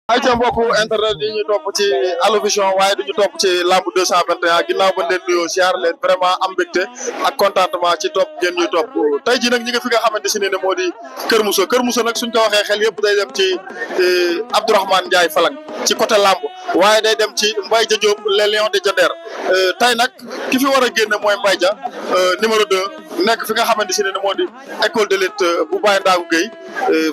ay ca mbokku internet yi ñu topp ci Allô Vision waaye duñu topp ci lamb 221 ginnaaw ba leen nuyoo siyaar leen vraiment am mbégte ak contentement ci topp ngeen ñuy topp tey ji nag ñi nga fi nga xamante si ne moo di Kër Moussa nag suñ ko waxee xel yëpp day dem ci Abdourahmane Ndiaye Falang ci côté lamb waaye day dem ci Mbaye Dia Diop les Lions de Diender tey nag ki fi war a génne mooy Mbaye Dia numéro 2 nekk fi nga xamante si ne moo di école de lutte bu Baye Ndaagu Gueye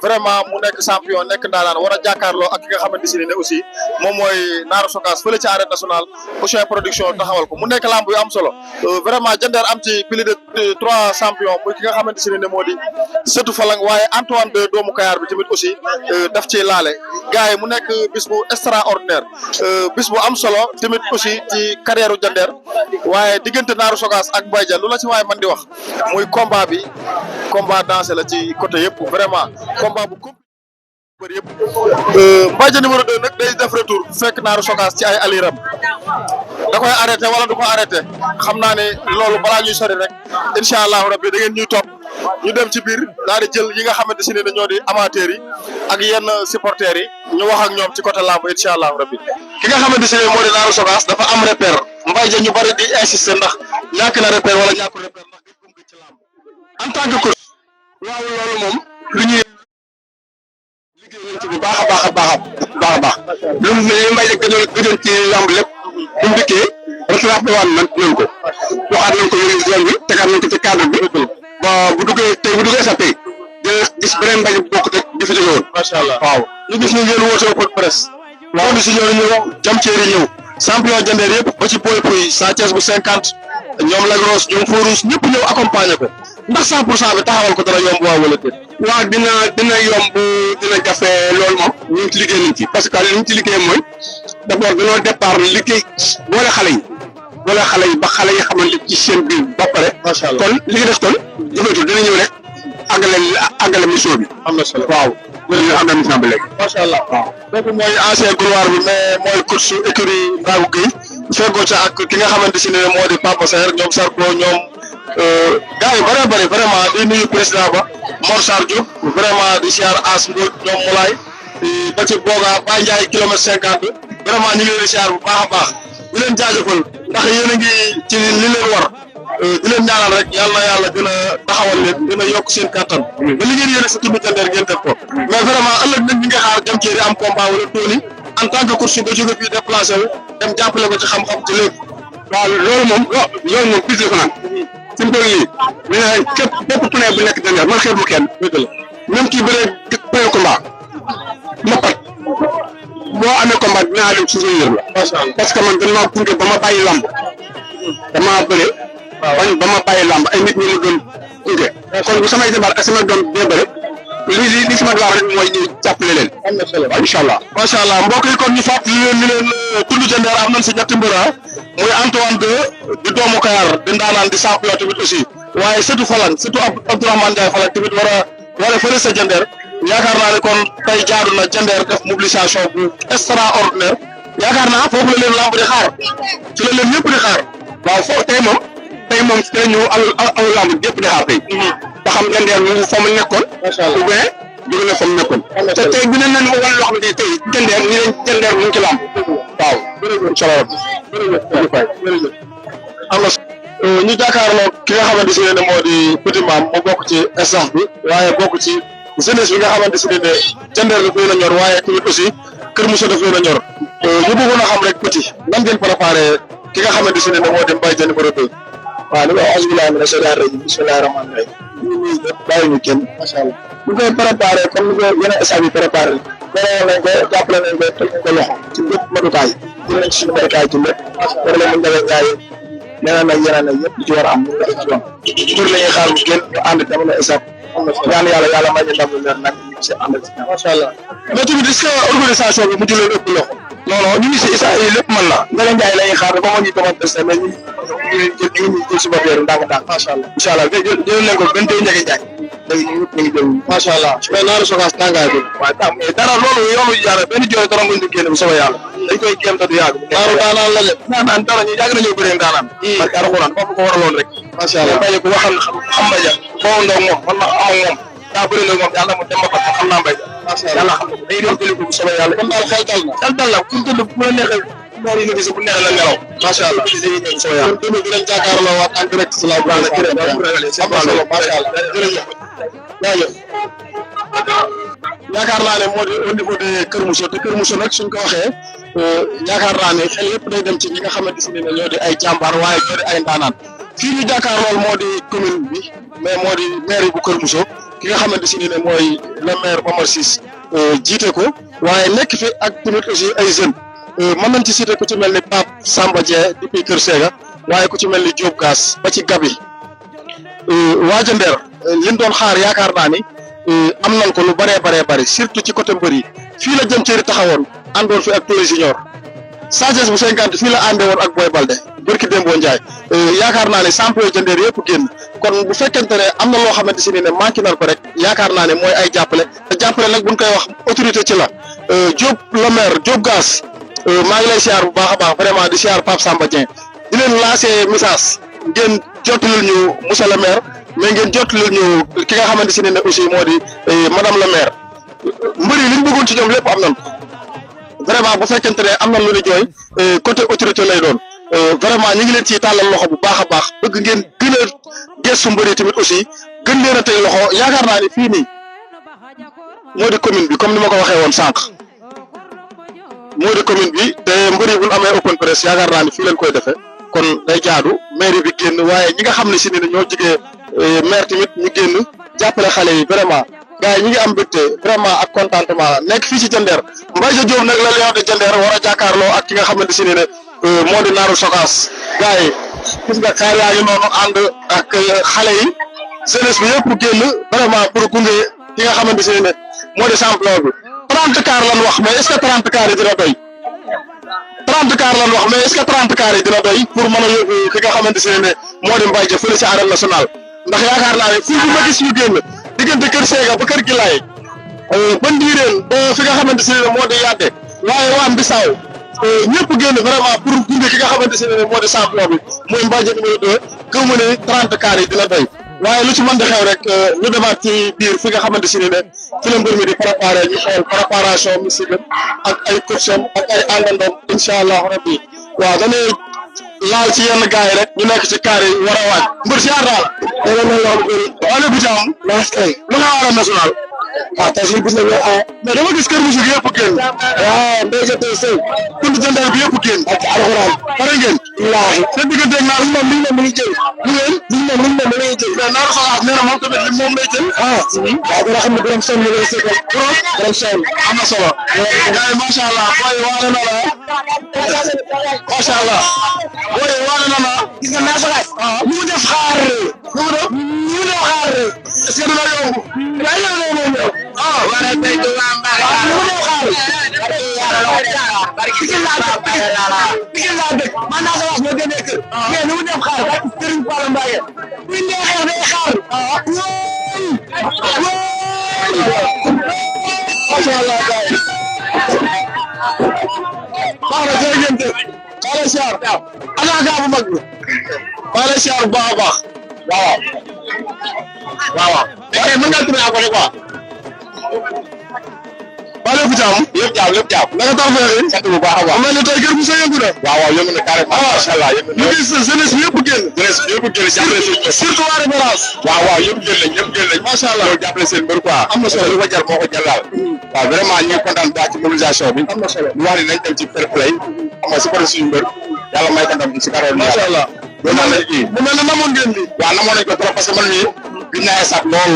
vraiment mu nekk champion nekk ndaanaan war a jàkkaarloo ak ki nga xamante si ne aussi moom mooy Naaru Sogas fële ci arène nationale Ocean production taxawal ko mu nekk lamb yu am solo vraiment Diender am ci plus de 3 champions muy ki nga xamante si ne moo di Sëtu Falang waaye Antoine de doomu Kayar bi tamit aussi daf ci laale gars yi mu nekk bis bu extraordinaire bis bu am solo tamit aussi ci carrière u Diender waaye diggante Naaru Sogas ak Mbaye Dia lu la ci waaye man di wax muy combat bi combat dansé la ci côté yëpp vraiment combat bu bëri yëpp Mbaye Dia numéro 2 nag day def retour fekk Naaru Sogas ci ay aliram da koy arrêté wala du ko arrêté xam naa ne loolu balaa ñuy sori rek incha allahu rabbi da ngeen ñuy topp ñu dem ci biir daal di jël yi nga xamante si ne ñoo di amateurs yi ak yenn supporters yi ñu wax ak ñoom ci côté lamb incha allahu rabbi ki nga xamante si ne moo di Naaru Sogas dafa am repère Mbaye Dia ñu bëri di insister ndax ñàkk na repère wala ñàkk repère ndax gis nga ci lamb en tant que coach waaw loolu moom lu ñuy liggéey nañ ci bu baax a baax lu mu Mbaye Dia gëjoon ci lamb lépp bu mu dikkee rattrapé waat nañ ko waxaat nañ ko yéen zone bi tegaat nañ ko ci cadre bi bu duggee sa tey dina gis beneen Mbaye Dia bokk rek di fi jóge woon macha allah waaw ñu gis ñu ngeen woote open presse loolu si ñoo ñëw jam ceeri ñëw champion Diender yëpp ba ci Boy Pouy Sa Thiès bu 50 ñoom Lagros ñoom Forous ñëpp ñëw accompagner ko ndax 100% bi taxawal ko dara yomb waaw wala déet. waaw dina yomb dina jafe loolu moom ñu ngi ci liggéey nañ ci parce que li ñu ci liggéey mooy d'abord dañoo départ liggéey boole xale yi ba xale yi xamante ci seen biir ba pare. macha allah kon li nga def kon jëfandikoo dina ñëw rek àggale mission bi. am na solo waaw. ñu am na mission bi léegi. macha allah waaw. kooku mooy ancien gloire bi mais mooy coach écurie Ndaagu Gueye feggoo ca ak ki nga xamante si ne moo di Papa Saer ñoom Sarko ñoom. gars yu bëree bëri vraiment di nuyu président ba Mor Sarr Diop vraiment di siyaar As Mbodj ñoom Moulay ba ci Boga Baye Ndiaye kilomètre 50 vraiment ñu ngi leen di siyaar bu baax a baax di leen jaajëfal ndax yéen a ngi ci li leen war di leen ñaanal rek yàlla na yàlla gën a taxawal leen gën a yokk seen kattan ba li ngeen yéene sa tudd Diender ngeen def ko mais vraiment ëllëg nag ñi nga xaar jam ceeri am combat wala tooli en tant que coach nga jóge fii déplacé wu dem jàppale ko ci xam-xam ci léegi waaw loolu moom bis la ko naan fi mu toll nii nee naa bépp pneu bu nekk Diender man xeeb mu kenn dëgg la même kii bëree combat moppat boo amee combat dinaa dem soutenir la. macha allah parce que man dañ maa gunge ba ma bàyyi lamb damaa bëre. ba ma bàyyi lamb ay nit ñi ma doon gunge. kon bu samay jabar ak samay doom dee bëre li sama doom rek mooy ñu jàppale leen. am na solo incha allah. macha allah mbokk yi kon ñu fàttali leen ni leen tund Diender am nañ si ñetti mbër muy Antoine di doomu Kayar di ndaanaan di champion tamit aussi waaye Sëtu Falang surtout Abdourahmane Ndiaye Falang tamit war a fële sa Diender yaakaar naa ne kon tey jaadu na Diender def mobilisation bu extraordinaire yaakaar naa foofu la leen lamb di xaar ci la leen ñëpp di xaar waaw foofu tey moom ci la ñu aw lamb ñëpp di xaar tey ba xam Diender mu fa mu nekkoon ou bien jóge na fa mu nekkoon te tey bi nañ wan loo xam ne tey Diender ni leen Diender mu ngi ci lamb waaw incha allah am na ñu jàkkaarloo ki nga xamante si ne moo di Petit Mame mu bokk ci staff bi waaye bokk ci jeunesse bi nga xamante si ne Diender daf leen a ñor waaye tamit aussi Kër Moussa daf leen a ñor ñu bëggoon a xam rek Petit nan ngeen préparé ki nga xamante si ne moo di Mbaye Dia numéro 2. waaw li ma wax bisimilah mina shaytaani rajiim bisimilah rahmaani rahiim ñu ngi ñëpp bàyyi ñu kenn macha allah ñu koy préparé comme ni ko yeneen staff yi préparé beneen nañ ko jàppale nañ ko teg ko loxo ci bépp matukaay jël nañ ci suñu matukaay ci lépp war la mën dawee ngaay leneen ak yeneen ak yëpp ci war a am ñu ngi ci yoon pour la ñuy xaar bu génn ñu ànd tamit na staff ñaan yàlla may ñu ndam lu leer nag ñu ci ànd ci macha allah mais tamit est-ce que organisation bi mu jëlee ëpp loxo non ñu ngi si isa yi lépp mën na Ndeye Ndiaye la ñuy xaar ba moo ñu demoon testé mais ñu jël si bopp yooyu ndànk-ndànk macha allah incha allah jël leen ko gën tey Ndiaye léegi ñu ngi jël macha allah mais Naaru Sogas tàngaay bi waaye tam dara loolu yoonu yàlla benn jooy dara nguñ di génn bu soobee yàlla dañ koy jéem te du yàgg Naaru daanaan la lépp daanaan dara ñu yàgg nañoo bëree daanaan parce que alxuraan foofu ko waraloon rek macha allah Mbaye ku waxal xam Mbaye Dia boo ndoog moom man ma am ak moom daa bëri nag moom yàlla mu dem ba xam naa Mbaye Dia yàlla xam na day dem jëli ko bu soobee yàlla kon daal xel dal na ku tëdd bu la neexee moom yi nga gis bu neexee la ngelaw macha allah dañuy ñëw bu soobee yàlla kon tamit dinañ jàkkaarloo waat en direct si la am na solo macha allah jërëjëf yaakaar naa ne moo di au niveau de Kër Moussa te Kër Moussa nag suñ ko waxee yaakaar naa ne xel yëpp day dem ci ñi nga xamante ne ñoo di ay jàmbaar waaye ñoo di ay ndaanaan fii ñu jàkkaar lool moo di commune bi mais moo di maire bu Kër Moussa ki nga xamante ne mooy le maire Momar Ciss jiite ko waaye nekk fi ak tamit aussi ay jeunes mën nañ ci cité ku ci mel ni Pape Samba Dieng depuis Kër Sega waaye ku ci mel ni Diop Gass ba ci Gabi waa Jandeer liñ doon xaar yaakaar naa ni am nañ ko lu bëree bëri surtout ci côté mbër yi fii la jëm cëri taxawoon àndoon fi ak Touré Junior Sadio bu 50 fii la àndee woon ak Boy Balde barki Dembo Ndiaye yaakaar naa ne champion Jandeer yëpp génn kon bu fekkente ne am na loo xamante ne manqué nañ ko rek yaakaar naa ne mooy ay jàppale te jàppale nag buñ koy wax autorité ci la Diop le maire Diop Gass maa ngi lay siyaar bu baax a baax vraiment di siyaar Pape Samba Dieng di leen lancer message ngeen jottalil ñu monsieur le maire mais ngeen jottalil ñu ki nga xamante ne aussi moo di madame le maire mbër yi li ñu bëggoon ci ñoom lépp am nañ ko vraiment bu fekkente ne am nañ lu ñu jooy côté autorité lay doon vraiment ñu ngi leen ciy tàllal loxo bu baax a baax bëgg ngeen gën a gëstu mbër yi tamit aussi gën leen a tey loxo yaakaar naa ne fii nii moo di commune bi comme ni ma ko waxee woon sànq moo di commune bi te mbër yi bu ñu amee open press yaakaar naa ne fii leen koy defee kon day jaadu maire bi génn waaye ñi nga xam ne si ne ñoo jigee maire tamit ñu génn jàppale xale yi vraiment gars yi ñi ngi am mbégte vraiment ak contentement nekk fii ci Jandeer Mbaye Diop nag la Lion de Jandeer war a jàkkaarloo ak ki nga xamante si ne moo di Naaru Sokaas gars yi gis nga kaar yaa ngi noonu ànd ak xale yi jeunesse bi yëpp génn vraiment pour gunge ki nga xamante si ne moo di champion bi 30 car lan wax mais est-ce que 30 car yi dina doy 30 car lan wax mais est-ce que 30 car yi dina doy pour mën a yóbbu ki nga xamante si ne moo di Mbaye Diop fële ci arène nationale ndax yaakaar naa ne fii bi ma gis ñu génn diggante Kër Sega ba Kër Gilaay ba Ndiireen ba fi nga xamante ne moo di Yadde waaye waan Bisaaw ñëpp génn vraiment pour gunge ki nga xamante ne moo di champion bi mooy Mbaye Diop numéro 2 gëw ma ne 30 car yi dina doy waaye lu ci mën di xew rek ñu demaat ci biir fi nga xamante ne fi la mbër mi di préparé ñu xool préparation mystique ak ay coacham ak ay àndandoom incha allah rabbi waaw dañuy laal ci yenn gars yi rek ñu nekk ci kaar yi war a waaj mbër si aar daal dana mel loolu bëri wala bu jàmm naas kay lu nga war a national waaw tey suñu gis nañu mais dama gis Kër Moussa gi yëpp génn waaw mbéy ca tey sëy tund Jandeer bi yëpp génn ak alxuraan pare ngeen wallaahi seen diggante ak naar moom li mu ngi jël lu ngeen li mu ngi jël mais Naaru Sokaas nee na moom tamit li moom lay jël waaw dara xam ne borom sonn lay sëkkal borom sonn am na solo gars yi macha allah booy waane na la macha allah booy waane na la gis nga Naaru Sokaas ñu mu def xaar ñu mu def xaar est-ce que dina yomb wala tey du am baax ñu mu def xaar Pikine laa dëkk man Naaru Sokaas moo gënee kër mais ñu mu def xaar Serigne Fallou Mbaye bu ñu dee xeex day xaar macha allah gars yi baax na jërëjëf xaaral siyaar ana gaa bu mag bi xaaral siyaar bu baax a baax waaw waaye mën ngaa tourné encore quoi ba lépp jàmm lépp jàmm naka tax fexe sant bu baax a baax mel ni tey Kër Moussa yëngu na waaw yëngu na carrément macha allah ñu gis jeunesse bi yëpp génn jàppale surtout waa référence waaw yëpp génn nañ macha allah loolu jàppale seen mbër quoi am na solo lu ko jar moo ko jar daal waaw vraiment ñu ngi kontaan baax ci mobilisation bi am na solo ñu wax ni nañ dem ci fair play xam nga supporter suñu mbër yàlla may ko ndam ci karoon macha allah loolu daal lañ kii mu mel ne namoon ngeen lii waaw namoon nañ ko trop parce que man mii gis naa esat lool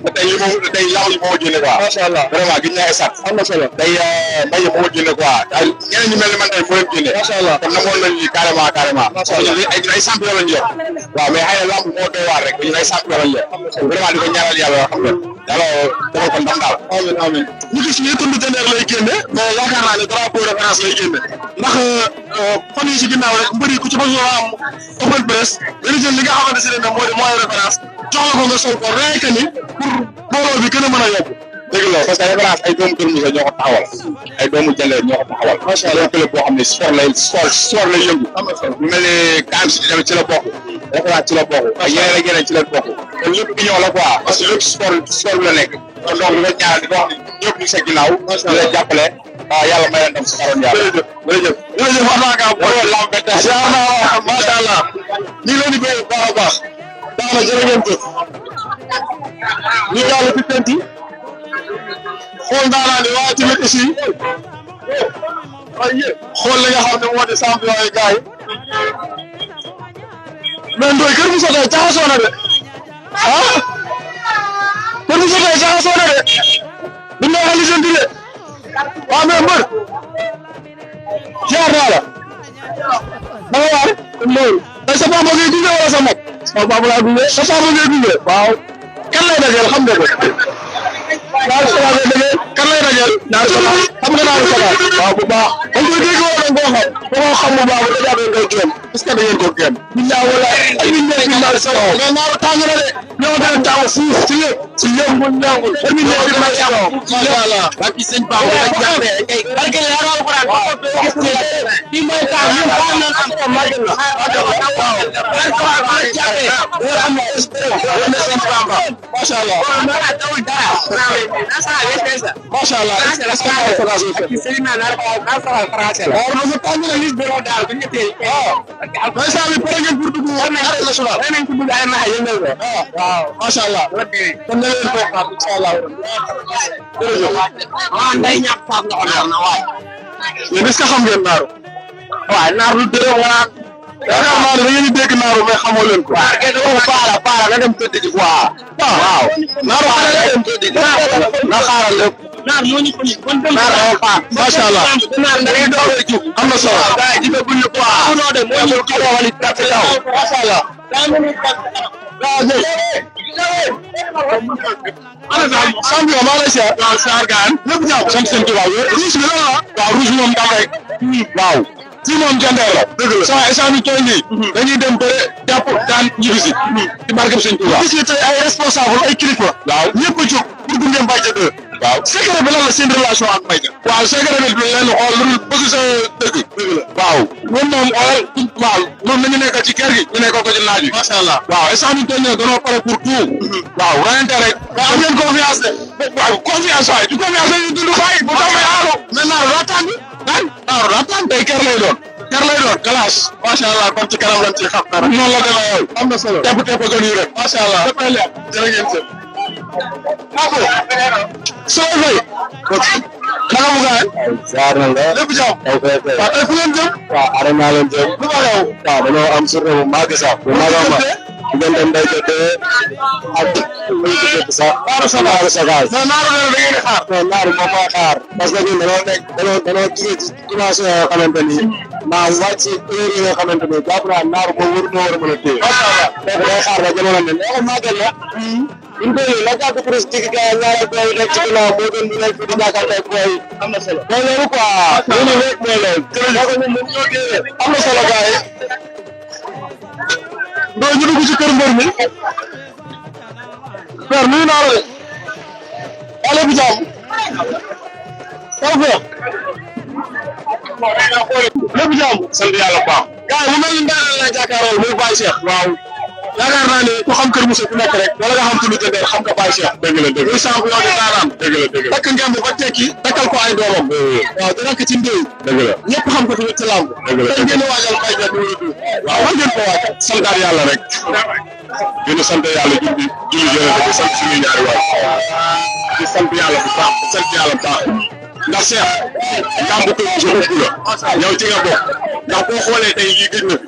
te tey tey laaw yi moo génne quoi macha allah vraiment gis naa esat am na solo tey mbay moo génne quoi ñeneen ñu mel ni man tey moo leen génne macha allah kon namoon nañ lii carrément ay champion lañ yor waaw mais xëy na lamb moo doy waar rek ñu ay champion lañ yor vraiment di ko ñaanal yàlla xam nga yàlla defal ko ndam daal amiin ñu gis ñi tund Jandeer lay génne mais yaakaar naa ne drapeau référence lay génne ndax fan yi ci ginnaaw rek mbëri ku ci bëgg am open press dañu jël li nga xamante ne moo di mooy référence jox la ko nga sol ko rek ni pour mbooloo bi gën a mën a yokk dëgg la parce que référence ay doomu Kër Moussa ñoo ko taxawal ay doomu Jandeer ñoo ko taxawal macha allah club boo xam ne sport lay yëngu lu mel ni KMC tamit ci la bokk référence ci la bokk ak yeneen ak yeneen ci la bokk kon lépp union la quoi parce que lépp sport bi la nekk kon donc di ko ñaanal di ko wax ñëpp ñu sa ginnaaw di la jàppale yàlla may leen dem si karoon yàlla jërëjëf Attaque borom lamb bette siyaar naa macha allah ñu ngi leen di béy baax a baax daana jërë ngeen jëf ñu jàll ci tenti xool daanaa ni waaye tamit aussi xool li nga xam ne moo di champion yi gars yi mais Ndoye Kër Moussa tey jaxasoo na de Kër Moussa tey jaxasoo na de du ñu waxal li seen de waaw mais mbër jaar naa la da nga waar loolu tey sa papa ngay gunge wala sa mag sa papa laa gunge sa papa ngay gunge waaw kan lay dajeel xam nga ko naaru salaam lay dajeel kan lay dajeel naaru salaam xam nga naaru salaam waaw bu baax dañ koy dégg wala nga koo xam bu baax ba dañu koy génn est-ce que da ngeen ko génn billahi wala ay nit ñi fi naaru salaam mais naaru tàng na de ñoo gën a tàng fuuf ci lépp mu ñangul ñu ñëw di may am macha allah ak ci sëñ Ba wala jaxé ay barke la alquran bi may ta ñu xam na am ko magal la macha allah macha allah est-ce que macha allah kon na leen ko xaar incha allah day ñàkk faam nga xam na waay yéen est-ce que xam ngeen naaru waaw naar lu dërëm wala yaakaar naa ne da ngeen di dégg naaru mais xamoo leen ko waaw kenn ko baala na dem tëdd ji quoi waaw naaru xale la dem tëdd na xaaral lépp naar moo ñu ko ni kon dem naar dafa faam macha allah naar da ngay doog a jug am na solo gaay di ko buñu quoi no de mo ñu ko wali tax taw macha allah champion maa lay seet waaw Sarr gaan lépp ñaaw sant seen tubaab yi rouge bi la waaw rouge moom dam rek waaw fii moom jandeer la dëgg la sama échange bi tooy nii dañuy dem ba jàpp daan ñibbisi ci barkeb seen tubaab gis nga tey ay responsable ay kilifa waaw ñëpp a jóg pour gunge Mbaye Dia 2 waaw secret bi lan la seen relation ak Mbaye Dia waaw secret bi leen xool lu bëgg sa dëgg waaw ñun moom xoolal waaw ñun nañu nekk ci kër gi ñu nekkoo ko ci naaj bi macha allah waaw échange bi tooy nii dañoo pare pour tout waaw rayante rek am ngeen confiance de waaw confiance waay du confiance ñu dund bàyyi bu tamay aaro mais naaru daa tàng naaru daa tàng tey kër lay doon glace macha allah kon ci kanam lañ ci xam dara noonu la demee yow am na solo tepp tepp gën yu rek macha allah dafay leer jërë ngeen jëf soo fay naka mu gaay jaar na la lépp jàmm waaw tey fu ngeen jëm waaw arena leen jëm lu ma yow waaw dañoo am journée bu màgg sax bu mag a mag diggante Mbaye Dia 2 ak muy dëkk sax naaru sa gaal mais naaru da ngeen di xaar non naaru moom mooy xaar parce que ñun dañoo nekk dañoo jugee ci dimension yoo xamante ni maam wàcc heure yi nga xamante ni jàpp naa naaru moom war a mën a téye macha allah donc day xaar ba jamono ne mais ko màggal la ñu koy la jàpp prise ci gars ñaareel booy yi nekk ci ginnaaw moo gën ñu nekk fi di jàkkaarloo ak booy yi am na solo mooy loolu quoi loolu rek mooy loolu jërëjëf ñun ñoo génnee am na solo gars yi Ndoye ñu dugg ci kër mbër mi père nuyu naa la de ale bi jàmm tawfeex lépp jàmm sant yàlla bu baax gars yi mu mel ni ndaanaan la jàkkaarloo muy Baye Cheikh waaw yaakaar naa ne ku xam Kër Moussa ku nekk rek wala nga xam tulu jëndee xam nga Baye Cheikh dëgg la dëgg muy champion di daanaan dëgg la takk ngemb ba tekki takkal ko ay doomam waaw di rakk ci ndéy dëgg la ñëpp xam ko tamit ci làmb dëgg la tey ngeen waajal Mbaye Dia numéro 2 waaw war ngeen ko waajal santaat yàlla rek dina sant yàlla julli jërëjëf di sant suñuy ñaari waay di sant yàlla bu baax di sant yàlla bu baax ndax Cheikh lamb Kër Moussa ëpp la yow ci nga bokk ndax boo xoolee tey lii gëj na fi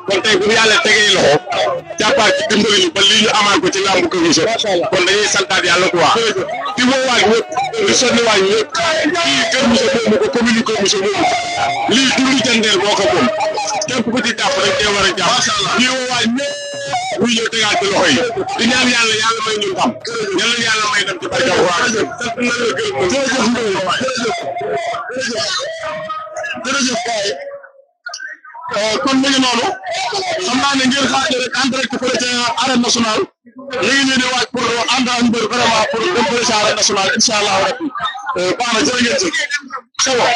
kon tey bu yàlla tegee loxo jàppaat ci dimbali ñu ba lii ñu amaat ko ci lamb Kër Moussa kon dañuy santaat yàlla quoi di woowaat ñëpp di sonniwaat ñëpp kii Kër Moussa moomu ko commune Kër Moussa moomu lii dundu jandeer moo ko moom képp ku ci jàpp rek dee war a jàpp di woowaat ñëpp ñu ñëw tegaat ci loxo yi di ñaan yàlla may ñu ndam yàlla may dem ci barke waa sant na la gërëm jërëjëf jërëjëf Baye kon mi ngi noonu xam naa ne ngeen xaar rek en direct fële ca arène nationale léegi ñu di waaj pour ànd ak mbër vraiment pour dem fële ca arène nationale incha allah rabbi baax na jërë ngeen jëf sawa